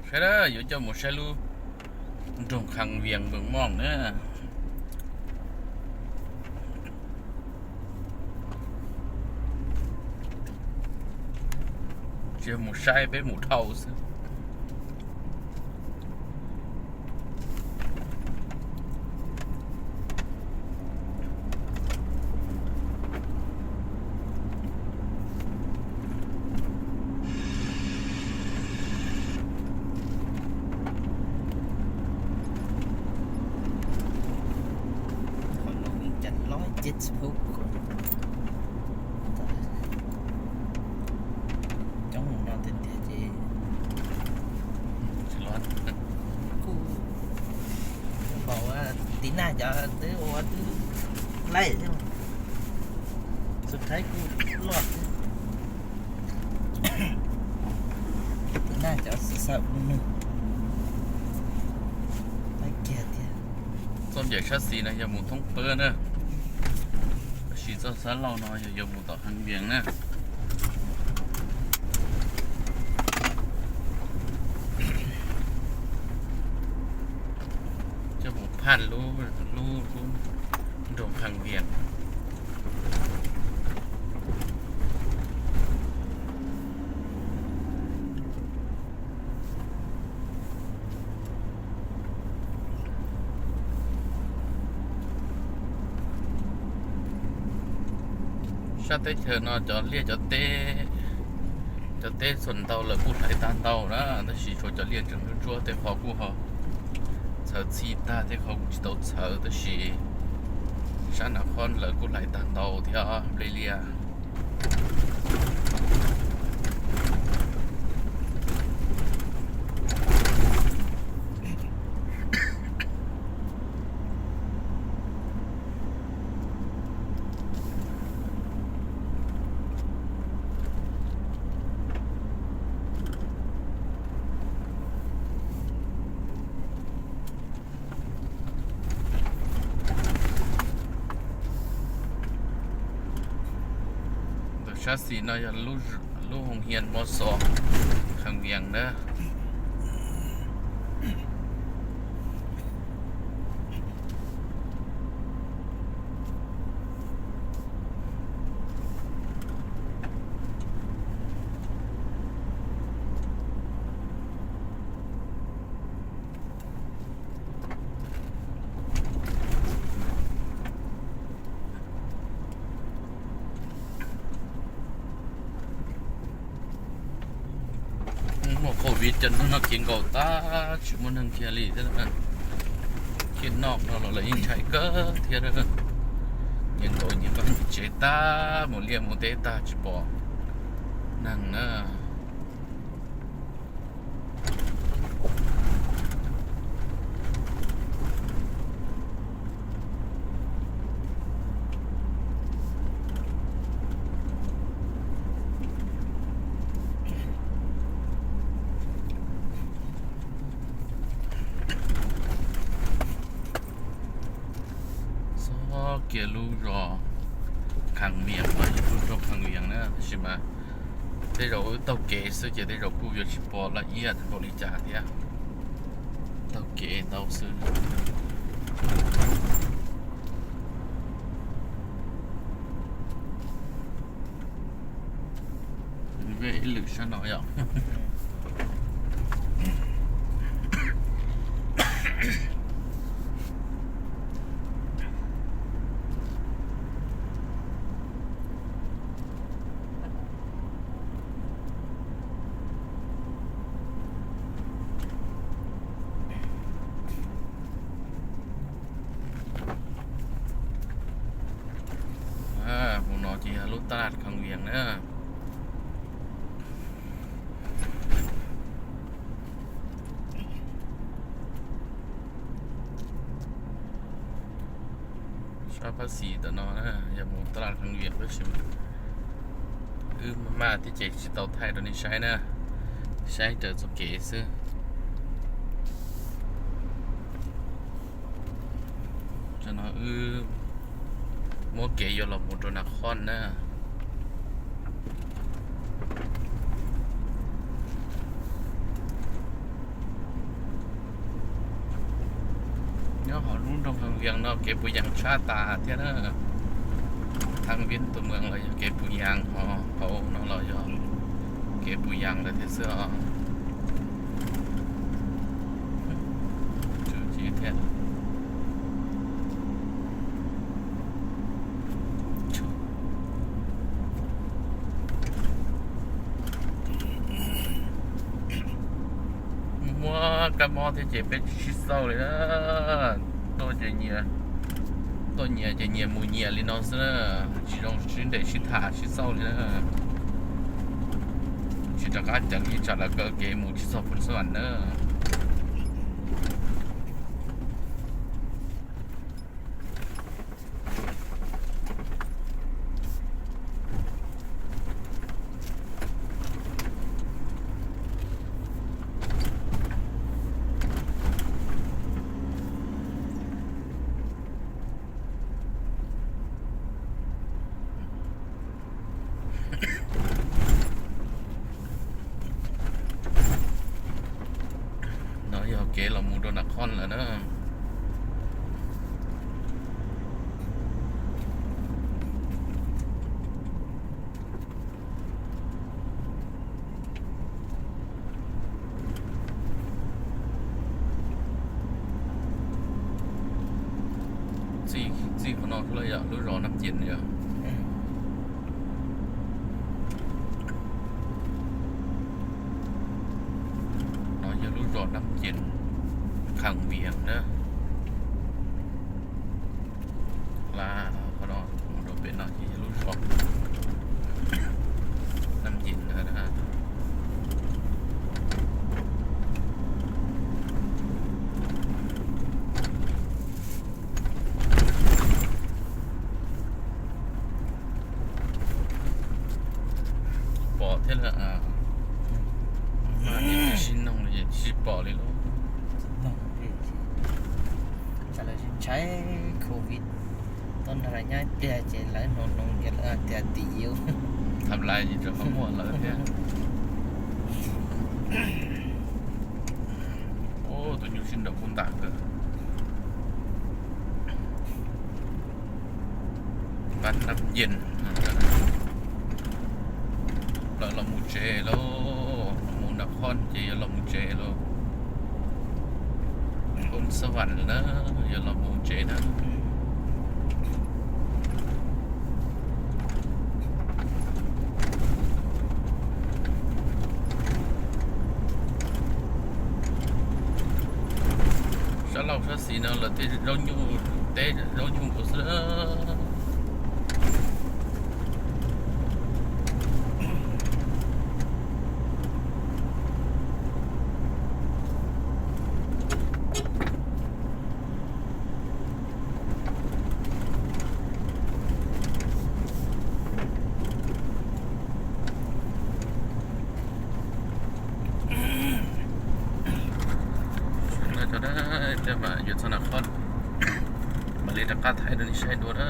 Saib na, yuav coj mus saib lub nroog Khas Vias Npawg Mooj na. Tsis yog mus saib, peb mus dhau xwb. Coob no tiag tiag ces kuj npaum tim nag cov twb ua twb laij thiab, xus thaib kuj loj thiab. Tim nag cov xwm xawm nws laij kiag thiab. Txoj ncaim sab xis no yog mus Thoob Pab na, tab sis txoj sab laug no yog yuav mus tom Khas Vias na. Coj mus phaj lub, lub, lub nroog Khas Vias. Sab teb chaws no cov liaj cov teb, cov teb txhua ntau lawv kuj hlais tag ntau na, tab sis tshuav cov liaj tseem ntsuab ntsuab, tej qhov kuj ho txhawv txhij tag, tej qhov kuj tsis tau txhawv, tab sis sab Nas Khoj lawv kuj hlais tag ntau thiab nplej liaj. Ntawm sab xis no yog lub hoo hias mos xos Khas Vias na. Muaj COVID ces hnub no khiav nkaum tag, tsis muaj neeg kiag li thiab. Khiav noj no los lawv yeej ntshai kawg thiab. Nyias nkaum nyias vaj nyias tsev tag, mus liaj mus teb tag tsis pom neeg na. Txog kiag lub zos Khas Vias, lub nroog Khas Vias na, tab sis mas tej zaum wb taug kev xwb ces tej zaum kuj yuav tsis pom laj iab npaum li cas thiab. Taug kev ntau xwb. Ib lwm sab no yom. Mus no ces yog lub taj Khas Vias na. Sab phab xis ntawm no yog mus taj Khas Vias tab sis wb maj maj thiab ces tsis tau thaij rau nej saib na, saib raws txoj kev xwb. Tam no wb muab kev yuav los mus rau Nas Khoj na. Vias no kev puas yaas tshab tas thiab na. Thaab Viab tus moos los yog kev puas yaas, ho hauv no los yog kev puas yaas lawm thiab xwb os. Tsum ci thiab. Muab kab mob thiab ces peb tsis sib xauj li na. Tuaj ces nyias, tuaj nyias ces nyias mus nyias li no xwb na. Tsis zoo sib ntes sib tham sib xauj li na. Tsis rov qab ceev ib tsam lawv kaw kev mus tsis txog Phoos Xab Vam na. No yog kev los mus rau Nam Khon lawm na. Txij qhov no xwb los yog lub zos Nab Ces yog. No yog lub zos Nab Ces, Kham Vias na. Qhov no mus rau pem no ces yog lub zos Nab Ces ntawd na. Pom thiab lawm. Sib noog li tsis pom li lauj. Tam lawv ntshai covid, tuaj nrog lawv nyob ib pliag ces lawv hnoos hnoos ces lawv hais tias tim yuav tham lais ces tseem muaj lawv thiab. Tus nyuj sib nraus kuj ntam kawg. Npab Nab Ces, lawv los mus tsev lauj, mus Nam Khon ces yuav los mus tsev lauj. Phoos Xab Vam na, yuav los mus tsev na. Sab laug sab xis no lawv tej zaub nyuj, teb zaub nyuj nkaus xwb. Cov, cov, cov, yuav txog Nam Khon, mam li rov qab thaij rau nej saib dua na.